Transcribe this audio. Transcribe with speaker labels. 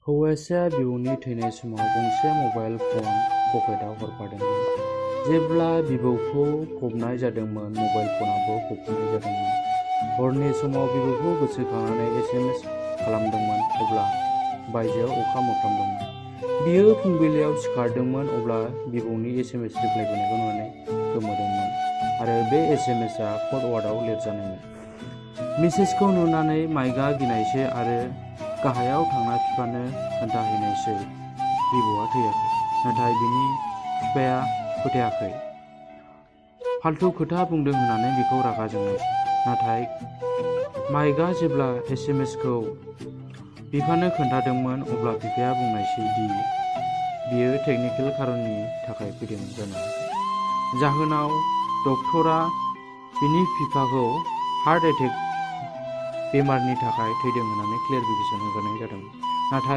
Speaker 1: हौवासाया बिबौनि थैनाय समाव गंसे मबाइल फन पकेटाव हरफादोंमोन। जेब्ला बिबौखौ फबनाय जादोंमोन, मबाइल फनाबो फबनाय जादोंमोन। हरनि समाव बिबौखौ गोसोखांनानै SMS खालामदोंमोन, अब्ला बायजोआव अखा मोफ्लामदोंमोन। बियो फुंबिलियाव सिखारदोंमोन, अब्ला बिबौनि SMS रिप्लाइ फैनायखौ नुनानै गोमोदोंमोन आरो बे SMSआ क'ड वार्डआव लिरजानायमोन। मेसेजखौ नुनानै माइकआ गिनायसै आरो गाहायाव थांना बिफानो खोन्थाहैनायसै बिबौआ थैयाखै। नाथाय बिनि बिफाया फोथायाखै। फाल्थु खोथा बुंदों होननानै बिखौ रागा जोंनायसै। नाथाय माइकआ जेब्ला SMSखौ बिफानो खोन्थादोंमोन, अब्ला बिफाया बुंनायसै दि बियो टेकनिकेल खारननि थाखाय फैदों जानो हागौ। जाहोनाव डक्टरा बिनि बिफाखौ हार्ट एटेक बेमारनि थाखाय थैदों होननानै क्लेरिफिकेसन होग्रोनाय जादोंमोन। नाथाय